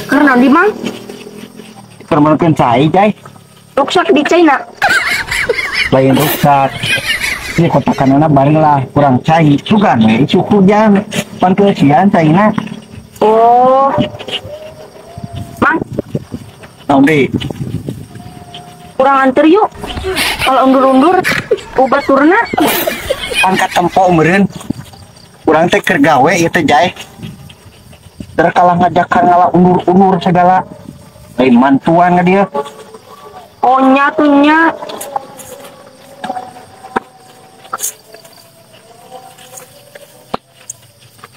Karena di Mang? Keur meunkeun cai, Jai. Ruksak di China. Lain ruksak. Ini kotakanana bareng lah kurang cai. Sugan we isuk hujan. Pan keusian caina. Oh. Mang. Naon deui? Kurang anter yuk. Kalau undur-undur ubat turna. Angkat tempo meureun. Urang teh keur gawe ieu teh, Jai. Der kalah ngajakan ngala undur-undur segala. Lain mantuan ka dia. Oh nya tuh nya.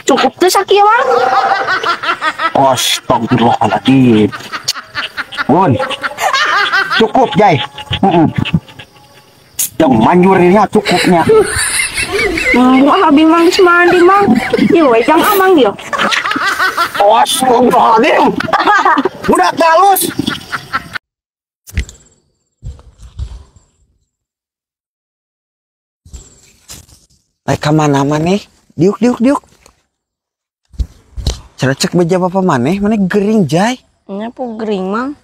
Cukup tuh sakieu, Mang. Astagfirullahaladzim. Bun. Cukup, Jai. Yang manjurnya cukupnya. Wah, abi Mang geus mandi, Mang. Ieu we jang amang ieu. Astagfirullahaladzim. Budak halus. Ai ka mana maneh? Diuk diuk diuk. Cara cek beja bapak maneh, maneh gering, Jai. Nya pu gering, Mang.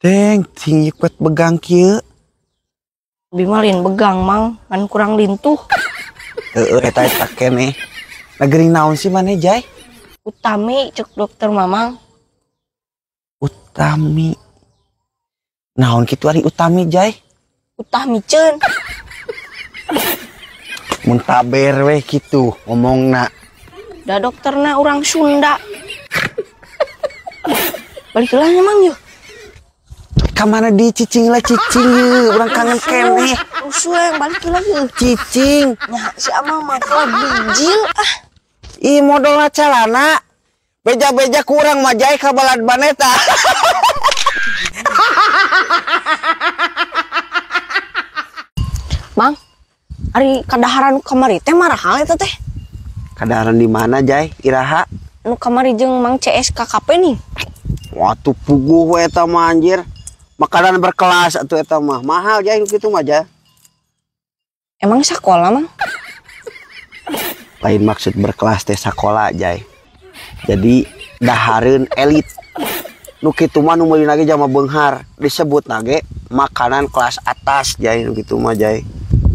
Deng, tinggi kuat begang kieu. Abi mah lain begang, Mang, ngan kurang lintuh. Heeh, eta eta keneh. Nah gering naon sih maneh, Jai? Utami cek dokter Mamang. Utami. Naon kitu ari utami, Jai? Utami ceun. Muntaber weh kitu ngomongna. Da dokterna urang Sunda. Balik lah Mang yeuh. Ka mana di cicing lah cicing yeuh, urang kangen keneh. Rusuh yang balik lah yeuh. Cicing. Nya si Amang mah kalah bijil ah. Ih modolna calana. Beja-beja kurang mah Jai ka balad baneta. Mang, ari kadaharan kamari teh marahal eta teh. Kadaharan di mana, Jai? Iraha? Nu kamari jeung Mang CS KKP nih. Wah, tuh puguh we eta mah anjir. Makanan berkelas atuh eta mah. Mahal, Jai, nu kitu mah, Jai. Emang sakola, Mang? Lain maksud berkelas teh sakola, Jai. Jadi dahareun elit. Nu kitu mah nu meuli ge jama beunghar, disebut nage makanan kelas atas, Jai, nu kitu mah, Jai.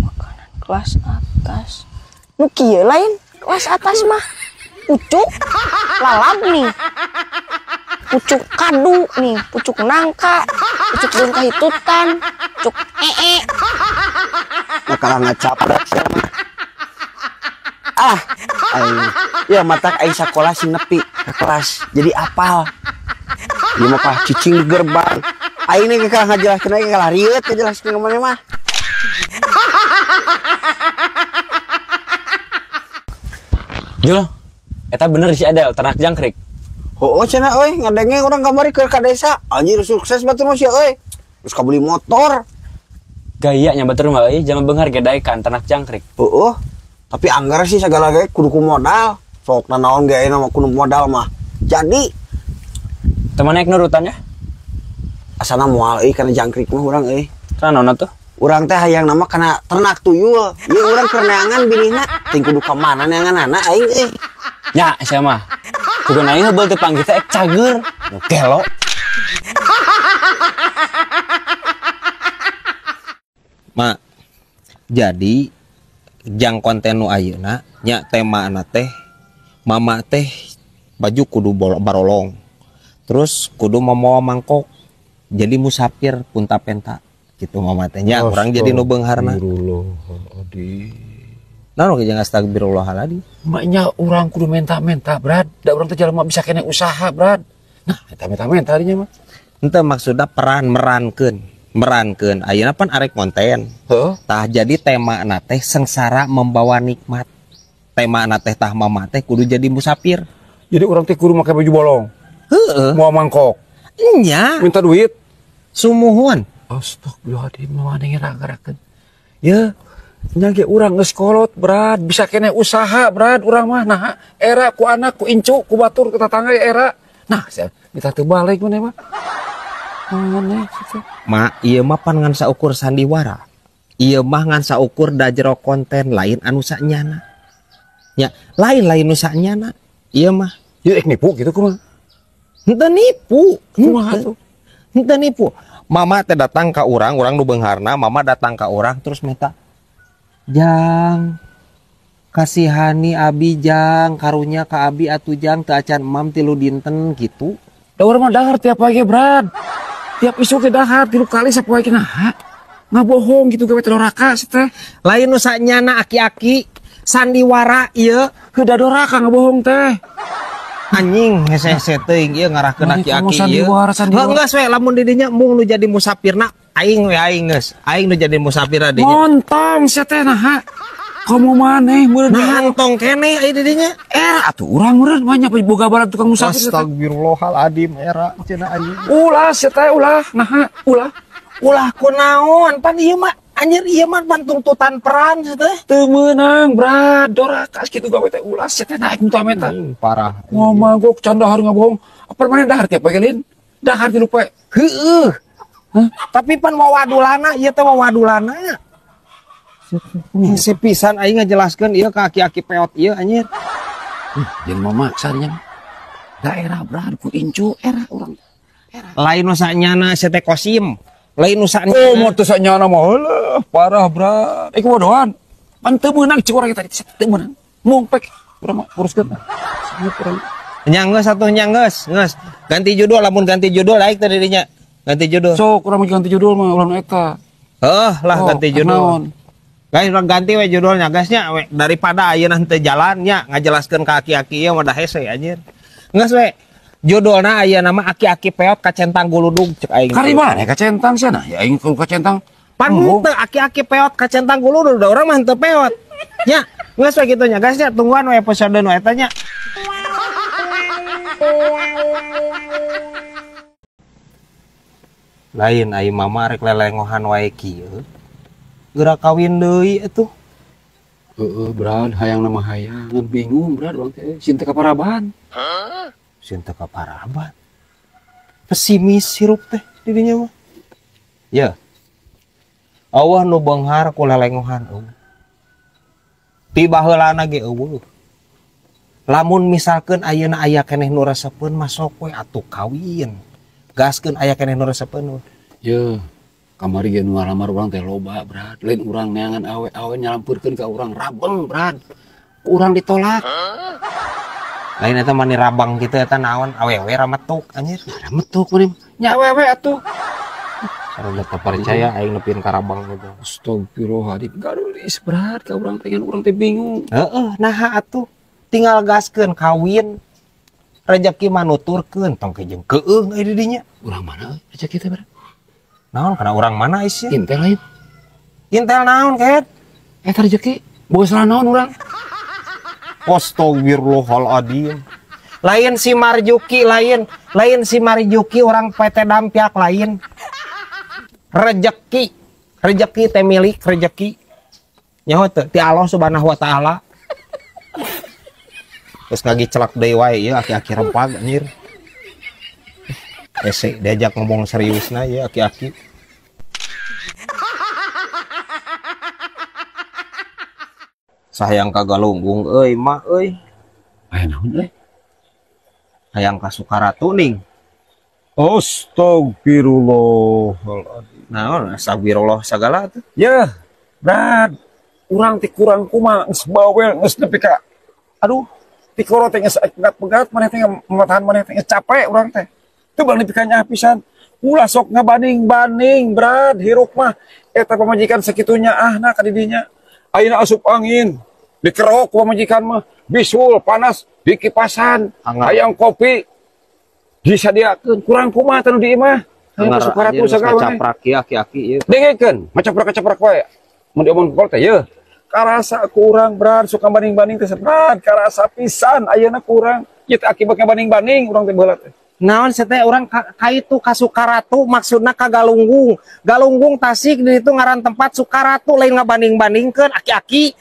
Makanan kelas atas. Nu kieu lain kelas atas mah. Pucuk lalab nih. Pucuk kadu nih, pucuk nangka, pucuk daun kahitutan, pucuk ee. Nah kalah ngacaprak sia mah. Ah, aing. Ya matak aing sakola sing nepi ke kelas. Jadi apal. Ieu mah kalah cicing di gerbang. Aing nih kalah ngajelaskeun aing kalah rieut ngajelaskeun ka maneh mah. Jul, eta bener si Adel ternak jangkrik. Heueuh cenah euy, ngadenge urang kamari keur ka desa. Anjir sukses batur mah sia euy. Terus kabeli motor. Gaya nya batur mah euy, jaman beunghar ge daekan ternak jangkrik. Heueuh. Tapi anggar sih segala ge kudu ku modal. Sok nanaon ge ayeuna mah kudu modal mah. Jadi teman naik nurutan ya? Asana moal euy kana jangkrik mah urang euy. Kana naon atuh? Urang teh hayang nama kana ternak tuyul. Ieu urang keur neangan binihna, ting kudu ka mana neanganana aing euy. Nya sia mah. Kudu aing heubeul teu panggih teh cager. Nu gelo. Ma, jadi jang konten nu ayeuna nya temana teh mama teh baju kudu barolong. Terus kudu mamawa mangkok. Jadi musafir punta-penta gitu mama teh nya urang jadi nu beungharna. Nah, oke jangan astagfirullahaladzim. Maknya urang kudu menta-menta, Brad. Da urang teh jelema bisa kene usaha, Brad. Nah, eta menta-menta dinya mah. Henteu maksudna peran merankeun, merankeun. Ayeuna pan arek konten. Heeh. Tah jadi temana teh sengsara membawa nikmat. Temana teh tah mama teh kudu jadi musafir. Jadi urang teh kudu make baju bolong. Heeh. Moal mangkok. Nya. Minta duit. Sumuhun. Astagfirullahaladzim, mama ngerakeun. Ya. Nya ge urang geus kolot, Brad, bisa kene usaha, Brad, urang mah nah era ku anak, ku incu, ku batur, ku tetangga era. Nah, saya minta teu balik maneh mah. Maneh kitu. Ma, ieu mah pan ngan saukur sandiwara. Ieu mah ngan saukur da jero konten lain anu sanyana. Nya, lain-lain nu sanyana. Ieu mah. Ieu ek nipu kitu kumaha? Henteu nipu. Kumaha tuh? Henteu nipu. Mama teh datang ka urang, urang nu beungharna, mama datang ka urang terus minta, "Jang, kasihani abi jang, karunya ka abi atuh jang teu acan emam 3 dinten gitu." Da urang mah dahar tiap poe ge, Brad. Tiap isuk ge dahar 3 kali sapoe ge naha. Ngabohong gitu gawe teh doraka si teh. Lain nu sanyana aki-aki sandiwara ieu, heuh da doraka ngabohong teh. Anjing hese-hese teuing ieu ngarahkeun aki-aki ieu. Heuh geus we lamun di dinya mung nu jadi musafirna aing we aing geus. Aing nu jadi musafirna dinya. Montong sia teh naha. Komo maneh meureun nah entong keneh aya di dinya. Era atuh urang meureun banyak boga balad tukang musafir. Astagfirullahaladzim era cenah anjing. Ulah sia teh ulah naha ulah. Ulah kunaon pan ieu mah anjir ieu mah pan tuntutan peran sia teh. Teu meunang Brad doraka kitu gawe teh ulah sia teh naik muntah meta. Parah. Ngomong gok can dahar ngabohong. Apa maneh dahar tiap poe lin? Dahar 3 poe. Heueuh. Tapi pan wawadulana ieu teh wawadulana. Hese pisan aing ngajelaskeun ieu ka aki-aki peot ieu anjir. Jeung memaksa nya. Daerah Brad ku incu era urang. Lain nu sanyana sia teh Kosim. Lain nu sanyana. Oh, mun teu sanyana mah heulah parah Brad. Ieu bodohan. Pan teu meunang cik urang tadi teu meunang. Mung pek urang mah uruskeun. Urang. Nya geus atuh nya geus, geus. Ganti judul lamun ganti judul aing teh dinya. Ganti judul. Sok urang mah ganti judul mah ulah nu eta. Heuh lah ganti judul. Guys, urang ganti we judulnya guys nya we daripada ayeuna henteu jalan nya ngajelaskeun ka aki-aki ieu mah da hese anjir. Geus we. Judulna ayeuna mah aki-aki peot kacentang guludug cek aing. Kari mana kacentang sia nah? Ya aing kudu kacentang. Pan henteu aki-aki peot kacentang guludug da urang mah henteu peot. Nya, geus we kitu nya guys nya tungguan we episode nu eta nya. Lain ai mama rek lelengohan wae kieu. Geura kawin deui atuh. Heeh, Brad, hayang nama hayang, bingung Brad urang teh sin teu kaparaban. Sin teu kaparaban. Pesimis hirup teh di dinya mah. Ya. Eueuh nu beunghar ku lelengohan eueuh. Ti baheulana ge eueuh. Lamun misalkeun ayeuna aya keneh nu resepeun mah sok we atuh kawin. Gaskeun aya keneh nu resepeun. Yeuh. Kamari ge nu ngalamar urang teh loba, Brad. Lain urang neangan awe-awe nyalampeurkeun ka urang rabeng, Brad. Ku urang ditolak. Lain eta mah rabang kitu eta naon awewe rametuk anjir. Rametuk maneh. Nya awewe atuh. Sarua teu percaya aing nepieun ka rabang gitu. Astagfirullahaladzim. Garulis, Brad, ka urang teh urang teh bingung. Heeh, naha atuh. Tinggal gaskeun kawin. Rejeki mah nuturkeun tong ke jeung keueung euy di dinya. Urang mana rejeki teh, Brad? Naon kana urang mana isia? Intel lain. Intel naon ket? Eta rejeki boga salah naon urang? Astagfirullahaladzim. Lain si Marjuki lain, lain si Marjuki orang PT Dampiak lain. Rejeki, rejeki teh milik rejeki. Nyaho teu ti Allah Subhanahu wa taala. Terus ngagicelak deui wae ieu aki-aki rempag anjir. Ese diajak ngomong serius na ya aki-aki. Sayang ka Galunggung euy mah euy. Aya naon euy? Hayang ka Sukaratu ning. Astagfirullahaladzim. Naon astagfirullah sagala tuh. Yeuh, Brad. Urang teh kurang kumaha geus bawel geus nepi ka aduh, tikoro teh geus pegat-pegat maneh teh matahan maneh teh geus capek urang teh. Teu bang nepi ka nyaah pisan. Ulah sok ngabanding-banding, Brad, hirup mah eta pamajikan sakitunya ahna ka didinya. Ayeuna asup angin, dikerok ku pamajikan mah, bisul panas dikipasan, hayang kopi disadiakeun kurang kumaha teh nu di imah. Hayang ka Sukaratu sagala maneh. Ngacaprak ieu aki-aki ieu. Dengekeun, macaprak-caprak wae. Mun diomong ku teh yeuh. Karasa kurang, Brad, suka banding-banding teh Brad, karasa pisan ayeuna kurang. Ieu teh akibatnya banding-banding urang teh baheula teh. Naon sia teh urang ka itu ka Sukaratu maksudna ka Galunggung. Galunggung Tasik di itu ngaran tempat Sukaratu lain ngabanding-bandingkeun aki-aki.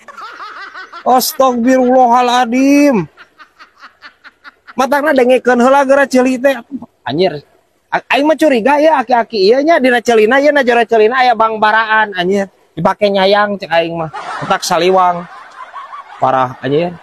Astagfirullahaladzim. Matakna dengekeun heula geura ceuli teh. Anjir. Aing mah curiga ya aki-aki ieu nya dina celina ieu na jero celina aya bangbaraan anjir. Dipake nyayang cek aing mah. Otak saliwang. Parah anjir.